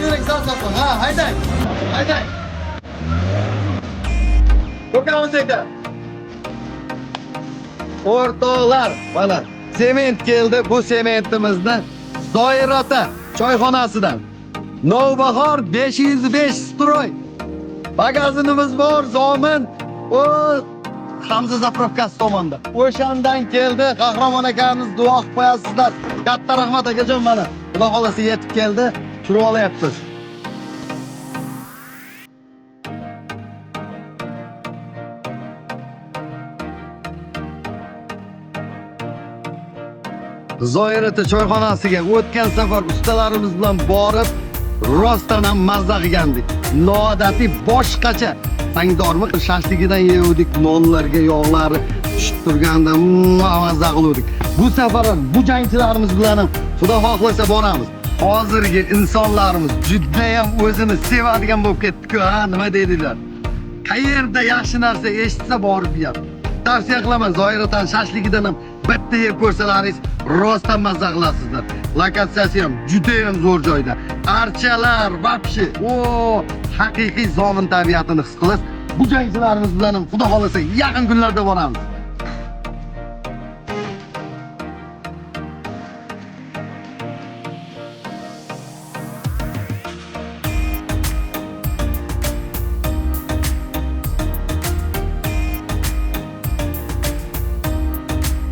Yuring sal sal. Ha, haydang. Haydang. Ko'kamiz aka. O'rtoqlar, mana sement keldi. Bu sementimizni Zoir ota choyxonasidan. Navbahor 505 stroy. Magazinimiz bor, Zomin. O Hamza zapravkasi tomonda. O'shandan keldi. Qahramon akamiz duo qilib qo'yasizlar. Katta rahmat akajon mana. Xudo xolasa yetib keldi. Tushirib olyapmiz. Zoir ota choyxonasiga o'tgan safar ustalarimiz bilan borib, rostdan ham mazza qilgandik. Noodatiy boshqacha tangdormi shashligidan yevdik, nonlarga yog'lari tushib turganda mazza qiluvdik. Bu safar ham bu jangchilarimiz bilan ham Xudo xohlasa boramiz. Hozirgi insonlarimiz juda ham o'zini sevadigan bo'lib ketdi-ku, ha, nima deydilar? Qayerda yaxshi narsa eshitsa borib yeyadi. Tavsiya qilaman, Zoir otani shashligidan ham bitta yeb ko'rsalaringiz rostdan mazza qilasizlar. Lokatsiyasi ham juda ham zo'r joyda. Archalar, вообще, o haqiqiy zomin tabiatini his qilasiz. Bu jangchilarimiz bilan ham Xudo xolasa yaqin kunlarda boramiz.